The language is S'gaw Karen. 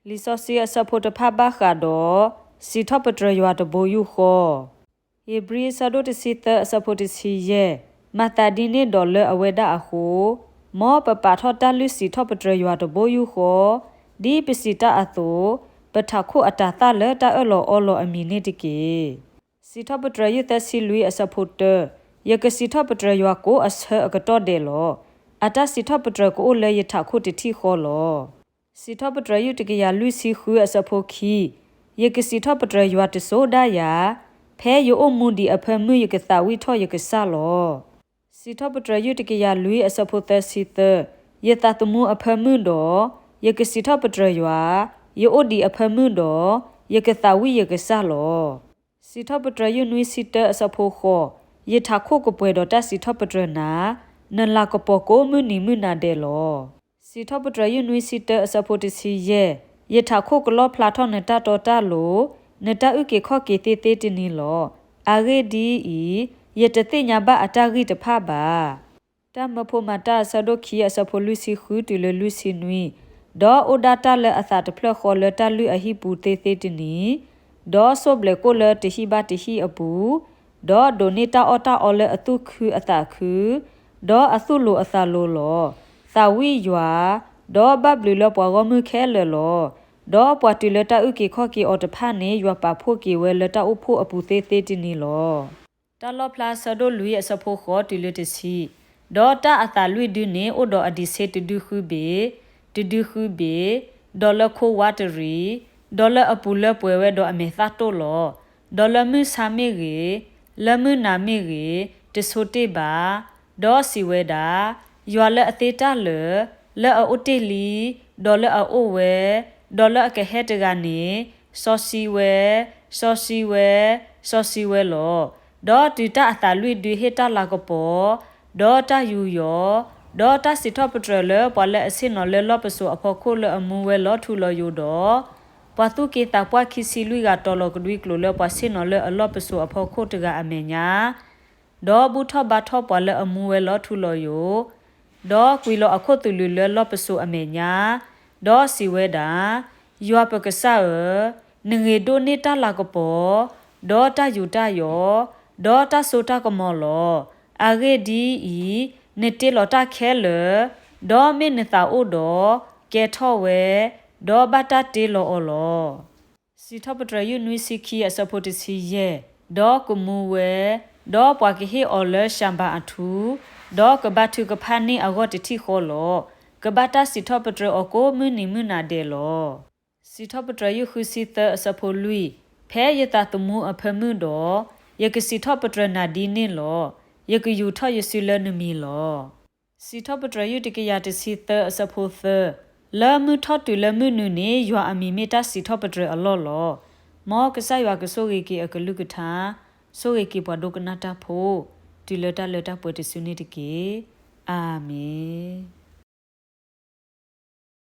လံာ်စီဆှံအဆၢဖိတဖၣ်ဘၣ်ဃးဒီး စံးထီၣ်ပတြၢၤယွၤတဘိယူၢ်ဃီ. ဧ့ၤဘြံၤအဆၢဒိၣ်တဆံသၢအဆၢဖိတဆံယဲၢ်, မၤသးဒ်န့ၣ်ဒီးလၢအဝဲဒၣ်အဃိ, မ်ပပာ်ထီၣ်တၢ်လုၢ်စံးထီၣ်ပတြၢၤယွၤတဘိယူၢ်ဃီ, ဒ်ပစံးတၢ်အသိး, ပထးခိၣ်အတၤသၣ်လၢတၢ်အၢၣ်လီၤအီလီၤအမံၤန့ၣ်တက့ၢ်. စံးထီၣ်ပတြၢၤယုၢ်သၢဆံလွံၢ်အဆၢဖိတၢ, ယကစံးထီၣ်ပတြၢၤယွၤကိးအဆၢအကတီၢ်ဒဲးလီၤ. အတၢ်စံးထီၣ်ပတြၢၤကအိၣ်လၢယထးခိၣ်တထံၣ်ဃီလီၤ. စံးထီၣ်ပတြၢၤယုၢ်တကယၤလွံၢ်ဆံဃုအဆၢဖိခံ, ယကစံးထီၣ်ပတြၢၤယွၤတစိၤဒၣ်ယၤ, ဖဲယအိၣ်မူဒံးအဖၢမုၢ်ယကသးဝံၣ်ထီၣ်ယကစၢ်လီၤ. စံးထီၣ်ပတြၢၤယုၢ်တကယၤလွံၢ်အဆၢဖိသၢဆံသၢ, ယသးသမူအဖၢမုၢ်ဒီး, ယကစံးထီၣ်ပတြၢၤယွၤ, ယအိၣ်ဒံးအဖၢမုၢ်ဒီး, ယကသးဝံၣ်ယကစၢ်လီၤ. စံးထီၣ်ပတြၢၤယုၢ်နွံဆံတၢအဆၢဖိဃိး, ယထးခိၣ်ကပှဲၤဒီးတၢ်စံးထီၣ်ပတြၢၤနၤ, နလၤကပီၤကိးမုၢ်နံၤမုၢ်နၤဒဲးလီၤ. စံးထီၣ်ပတြၢၤယုၢ်နွံဆံတၢအဆၢဖိတဆံယဲၢ်, ယထးခိၣ်ကလီၣ်ဖျါထီၣ်နတၢ်တီတၢ်လိၤ, နတၢ်အုၣ်က့ၤခီၣ်က့ၤသ့သ့တနံၤလီၤ. အဂ့ၢ်ဒ်အံၤ, ယတသ့ၣ်ညါဘၣ်အတၢ်ဂံၢ်တဖၣ်ဘၣ်. တၢ်မၢဖိမၤတၢ်အဆၢဒိၣ်ခံအဆၢဖိလွံၢ်ဆံဃုတုၤလၢလွံၢ်ဆံနွံ, ဒီးအိၣ်ဒၣ်တၢ်လၢအသးတဖျၢၣ်ဃီလၢတၢ်လုၢ်အဟံၣ်ပူၤသ့သ့တနံၤ, ဒီးစိၢ်ဘျဲးကိၣ်လၢတဟံၣ်ဘၣ်တဟံၣ်အပူၤ, ဒီးဒိးန့ၢ်တၢ်အီၣ်တၢ်အီလၢအသူၣ်ခုအသးခု, ဒီးအသူၣ်လိၤအသးလိၤလီၤ. သးဝံၣ်ယွၤ, ဒီးဘၣ်ဘျုးလၢပှၤဂီၢ်မုၢ်ခဲလၢာ်လီၤ. ဒီးပှၤတုၤလၢတၢ်အုၣ်က့ၤခီၣ်က့ၤအီၤတဖၣ်န့ၣ် ယွၤပာ်ဖှိၣ်က့ၤဝဲလၢတၢ်အိၣ်ဖှိၣ်အပူၤသ့သ့တနံၤလီၤ. တၢ်လီၣ်ဖျါအဆၢဒိၣ်လွံၢ်အဆၢဖိဃိးတုၤလၢတဆံ, ဒီးတၢ်အသးလွံၢ်ဒုန့ၣ် အိၣ်ဒီးအဒံးဆှၣ်တဒုဃုဘ့ၣ်, တဒုဃုဘ့ၣ်, ဒီးလၢခိဝါတရံး, ဒီးလၢအပူၤလၢပှဲၤဝဲဒီးအမဲာ်သၣ်တိၢ်လီၤ. ဒီးလၢမုၢ်ဆါမ့ၢ်ဂ့ၤ, လၢမုၢ်နၤမ့ၢ်ဂ့ၤ, တဆိတ့ၢ်ဘၣ်. ဒီးစံးဝဲဒၣ်, ယွၤလၢအသ့တၢ်လၢာ်, လၢအအိၣ်တ့ၢ်လံ, ဒီးလၢအအိၣ်ဝဲ, ဒီးလၢအကဟဲတဂၤန့ၣ်, စီဆှံဝဲ, စီဆှံဝဲ, စီဆှံဝဲလီၤ. ဒီးတုၤတၢ်အသးလွံၢ်ဒုဟ့ၣ်တၢ်လၤကပီၤ, ဒီးတၢ်ယူးယီၣ်, ဒီးတၢ်စံးထီၣ်ပတြၢၤလၢပှၤလၢအဆ့ၣ်နီၤလၢလီၢ်ပစိာ်အဖီခိၣ်လၢအမူဝဲလီၤထူလီၤယိာ်ဒီး, ပှၤသူၣ်က့သးပှၢ်ခံဆံလွံၢ်ဂၤတီၤလီၤကဒွံကျိာ်လၢ ပှၤဆ့ၣ်နီၤလၢအလီၢ်ပစိာ်အဖီခိၣ်တဂၤအမဲာ်ညါ, ဒီးဘူၣ်ထီၣ်ဘါထီၣ်ပှၤလၢအမူဝဲလီၤထူလီၤယိာ်, ဒီးကွံာ်လီၤအခိၣ်သလုးလၢလီၢ်ပစိာ်အမဲာ်ညါ, ဒီးစံးဝဲဒၣ်, ယွၤပကစၢ်ဧၢ, နဂ့ၤဒိၣ်န့ၢ်တၢ်လၤကပီၤ, ဒီးတၢ်ယူးတၢ်ယီၣ်, ဒီးတၢ်စိတၢ်ကမီၤလီၤ. အဂ့ၢ်ဒ်အံၤ, နတ့လီၤတၢ်ခဲလၢာ်, ဒီးမ့ၢ်နသးအိၣ်ဒီး, ကဲထီၣ်ဝဲ, ဒီးဘၣ်တၢ်တ့လီၤအီၤလီၤ. စံးထီၣ်ပတြၢၤယုၢ်နွံဆံခံအဆၢဖိတဆံယဲၢ်, ဒီးကမူဝဲ, ဒီးပှၤကဟ့ၣ်အီၤလၢၡၤဘၤအထူ, ဒီးကဘါထုကဖၣ်န့ၢ်အဂီၢ်တထံၣ်ဃီလီၤ. ကဘၣ်တၢ်စံးထီၣ်ပတြၢၤအီၤကိးမုၢ်နံၤမုၢ်နၤဒဲးလီၤ. စံးထီၣ်ပတြၢၤယုၢ်ဃုဆံသၢအဆၢဖိလွံၢ်, ဖဲယသးသမူအဖၢမုၢ်ဒီး, ယကစံးထီၣ်ပတြၢၤနၤဒ်န့ၣ်လီၤ. ယကယူာ်ထီၣ်ယစုလၢနမံၤလီၤ. စံးထီၣ်ပတြၢၤယုၢ်တကယၤတဆံသၢအဆၢဖိသၢ, လၢမုၢ်ထီၣ်တုၤလၢမုၢ်နုာ်န့ၣ် ယွၤအမံၤမ့ၢ်တၢ်စံးထီၣ်ပတြၢၤအလီၢ်လီၤ. မ်ကစၢ်ယွၤကဆိၣ်ဂ့ၤက့ၤအကလုၢ်ကထါ, ဆိၣ်ဂ့ၤက့ၤပှၤဒိကနၣ်တၢ်ဖိ, တုၤလၢတၢ်လၢတၢ်ပှဲၤတစုန့ၣ်တက့ၢ်. အၤမ့ၣ်.